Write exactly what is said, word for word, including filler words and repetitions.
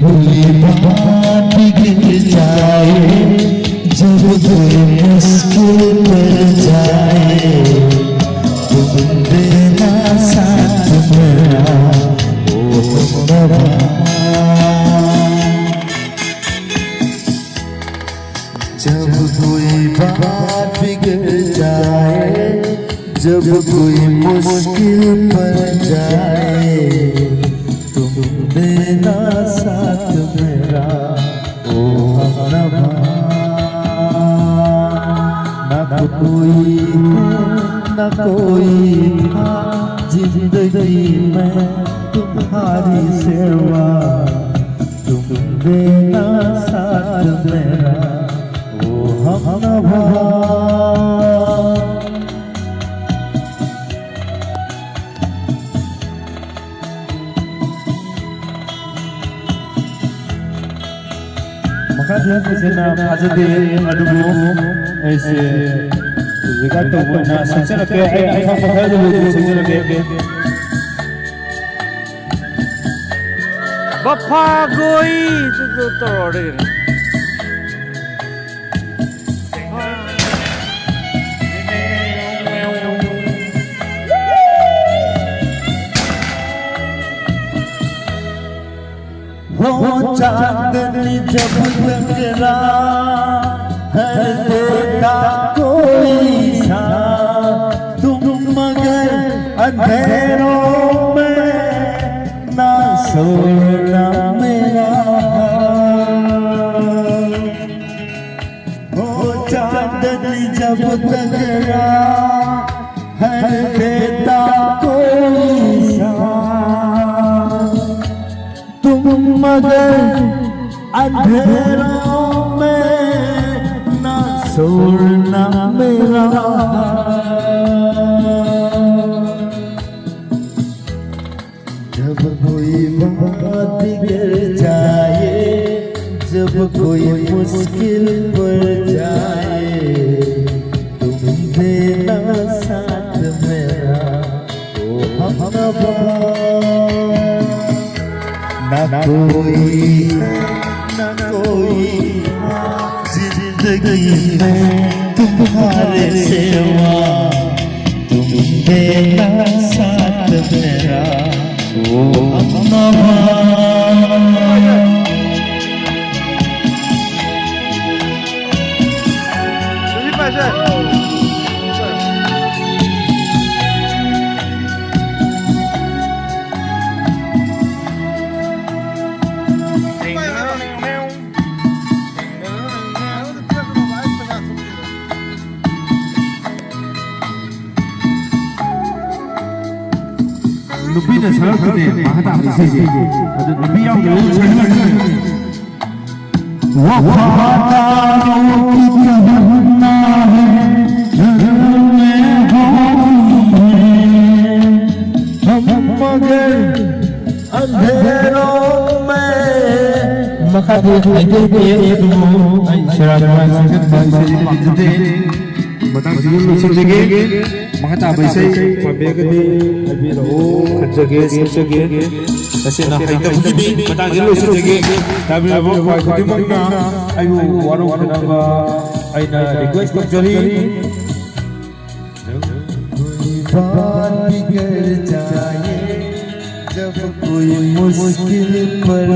कोई बात बिगड़ जाए, जब कोई मुश्किल पड़ जाए, तुम देना साथ मेरा, ओ मेरा। जब कोई बात बिगड़ जाए, जब कोई मुश्किल पड़ जाए, तुम देना साथ मेरा, ओ हमनवा। ना कोई है, ना कोई था जिंदगी में तुम्हारी सेवा, तुम देना साथ मेरा, ओ हमनवा। ꯃꯈꯥ ꯊꯦꯡꯕꯁꯤꯅ ꯐꯥꯖꯗꯦ, ꯑꯗꯨꯕꯨ ꯑꯩꯁꯦ regard ꯇꯧꯕ ꯑꯣꯏꯅ ꯁꯛꯆꯔꯛꯀꯦ꯫ ꯑꯩꯅ ꯑꯈꯪꯕ ꯈꯔꯗꯨꯕꯨ ꯁꯛꯆꯔꯛꯀꯦ꯫ ꯕꯐꯥꯒꯣꯏ ꯇꯧꯔꯛꯑꯣ꯫ हो चांदनी जब टकरा है, देता कोई सा तुम, मगर अंधेरों में ना सोना मेरा। हो चांदनी जब टकरा है, देता कोई सा तुम, मगर अंधेरों में ना छोड़ना मेरा। जब कोई बात बिगड़ जाए, जब कोई मुश्किल पड़ जाए, तुम देना साथ मेरा, ओ हमनवा। ना कोई, ना कोई, जिंदगी में तुम्हारे सिवा, तुम देना साथ मेरा, ओ अम्मा। ꯅꯨꯄꯤꯅ ꯁꯛꯂꯛꯄꯅꯦ ꯃꯈꯥ ꯇꯥꯕ ꯏꯁꯩꯁꯦ꯫ ꯑꯗꯨ ꯅꯨꯄꯤ ꯌꯥꯎꯗ꯭ꯔꯒꯁꯨ ꯁꯛꯍꯜꯂꯛꯀꯅꯤ꯫ वफादारों की तमन्ना है, दिल में हो तुम है, हम मगर अंधेरों में꯫ ꯃꯈꯥꯗꯤ ꯍꯥꯏꯗꯣꯛꯄ ꯌꯥꯏ, ꯑꯗꯨꯕꯨ ꯑꯩ ꯁꯦꯔꯥꯟ ꯇꯨꯔꯥꯟ ꯁꯦꯝꯖꯤꯟꯕ ꯏꯁꯩꯗꯤ ꯄꯥꯝꯖꯗꯦ꯫ ꯃꯇꯥꯡꯁꯤꯗ ꯂꯣꯏꯁꯤꯟꯖꯒꯦ꯫ ꯃꯈꯥ ꯇꯥꯕ ꯏꯁꯩ ꯄꯥꯝꯕꯤꯔꯒꯗꯤ ꯍꯥꯏꯕꯤꯔꯛꯎ, ꯈꯟꯖꯒꯦ, ꯁꯦꯝꯖꯒꯦ꯫ ꯇꯁꯦꯡꯅ ꯍꯩꯇꯕꯒꯤꯅꯤ꯫ ꯃꯇꯥꯡꯁꯤꯗ ꯂꯣꯏꯁꯤꯟꯖꯒꯦ꯫ ꯇꯥꯕꯤꯔꯤꯕ ꯈ꯭ꯋꯥꯏ ꯈꯨꯗꯤꯡꯃꯛꯅ ꯑꯩꯕꯨ ꯋꯥꯔꯧꯕꯤꯅꯕ ꯑꯩꯅ request ꯇꯧꯖꯔꯤ꯫ कोई बात बिगड़ जाए, जब कोई मुश्किल पड़